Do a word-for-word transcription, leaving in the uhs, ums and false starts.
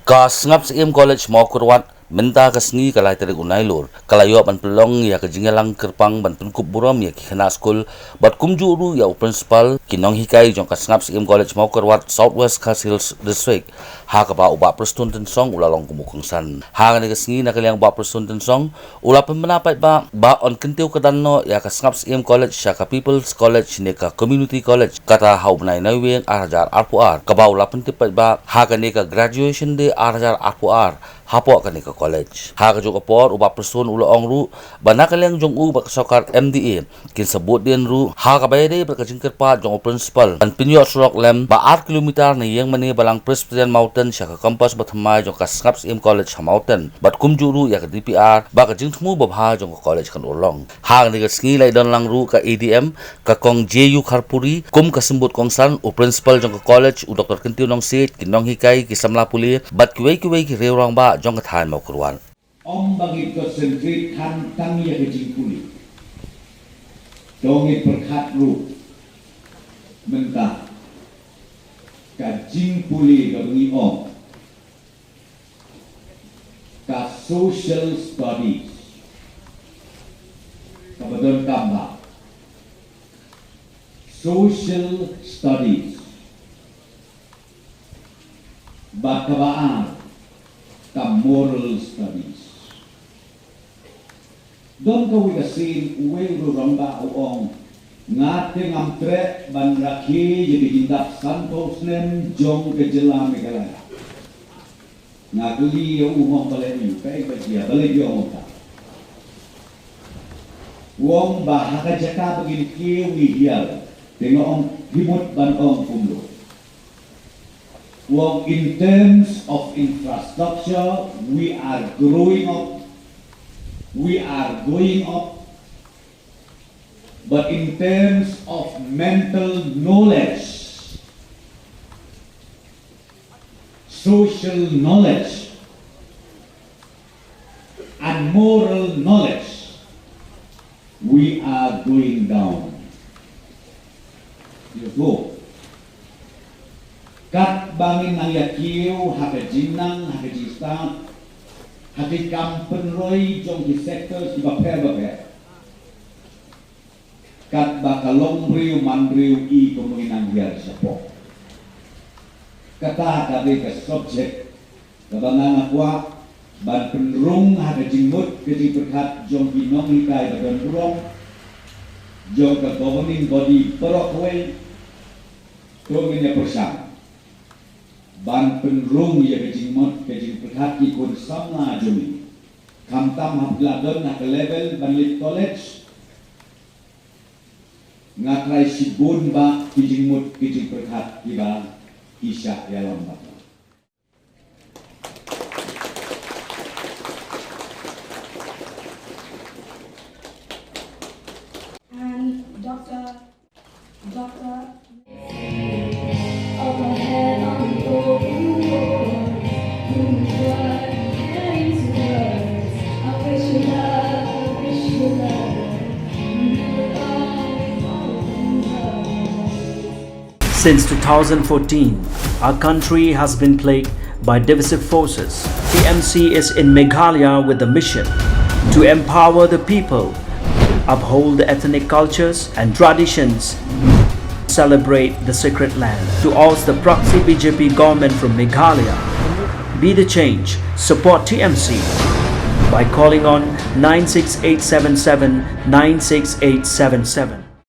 Ka Sngap Syiem College Mawkyrwat mynta ka sngi ka lai tarik u Nailur ka la ïoh ban pynlong ïa ka jingïalang kyrpang ban pynkup burom ïa ki khynnah skul bad kumjuh ruh ïa u principal, ki nonghikai jong ka Sngap Syiem College Mawkyrwat, South West Khasi Hills District, ha kaba u Bah Prestone Tynsong u la long kum u kongsan. Ha kane ka sngi na ka liang u Bah Prestone Tynsong u la pynbna paidbah ba un kyntiew kyrdan noh ïa ka Sngap Syiem College sha ka People's College ne ka Community College kata ha u bnai Naiwieng ar hajar arphew ar, kaba u la pyntip paidbah ha kane ka Graduation Day ar hajar arphew ar hapoh kane ka college. Ha kajuh ka por u Bah Prestone u la ong ruh ba na ka liang jong u bad ka sorkar M D A kin sa bud dien ruh ha kaba ïadei bad ka jingkyrpad jong u principal ban pynïoh surok lem ba ar kilometer na ïing mane balang Presbyterian Mountain sha ka campus bathymmai jong ka Sngap Syiem College ha Mountain bad kumjuh ruh ïa ka D P R ba ka jingthmu babha jong ka college kan urlong. Ha kane ka sngi la ïadon lang ruh ka A D M, ka Kong J U Kharpuri kum ka symbud kongsan, u principal jong ka college u Doctor Kyntiew Nongsiej, ki nonghikai, ki samla pule bad kiwei kiwei ki riew rangbah jong ka thaiñ Mawkyrwat. Ym ba ngin concentrate than tang ïa ka jingpule. To ngin pyrkhat ruh mynta ka jingpule kaba ngi ong ka social studies, kaba donkam ba social studies. Bad kaba ar ka moral studies. Don kawei ka sien, uwei u rangbah u ong, nga te ngam treh ban rakhe ïa ka jingdap sanphew snem jong ka jylla Meghalaya. Nga kylli ïa u, u ong balei, u ong kaei ba jia, balei u ong ta. U ong ba ha ka jaka ba ngin kiew ngi hiar, te nga ong phi mut ban ong kumno. Well, in terms of infrastructure, we are growing up, we are going up, but in terms of mental knowledge, social knowledge, and moral knowledge, we are going down. Therefore, katba ngin nang ïa kiew ha ka jingnang, ha ka jingstad, ha ki kam pynroi jong ki sectors kiba pher bapher, katba ka longbriew manbriew i kumba ngin nang hiar shapoh. Kata ka dei ka subject kaba nga nga kwah ban pynrung ha ka jingmut ka jingpyrkhat jong ki nonghikai ba don burom, jong ka governing body baroh kawei. To ngin ïa pyrshang ban pynrung ïa ka jingmut ka jingpyrkhat ki khun samla jong ngi, khamtam haba ki la don ha ka level ban leit college. Nga trai shibun ba ki jingmut ki jingpyrkhat kiba ki shah ïalam bad nga. And Doctor, Doctor. Of a heaven open door, whom the word carries words. I wish you love, I wish you love, and you will always open doors. Since two thousand fourteen, our country has been plagued by divisive forces. T M C is in Meghalaya with the mission to empower the people, uphold the ethnic cultures and traditions, celebrate the sacred land. To oust the proxy B J P government from Meghalaya, be the change, support T M C by calling on nine six eight seven seven nine six eight seven seven.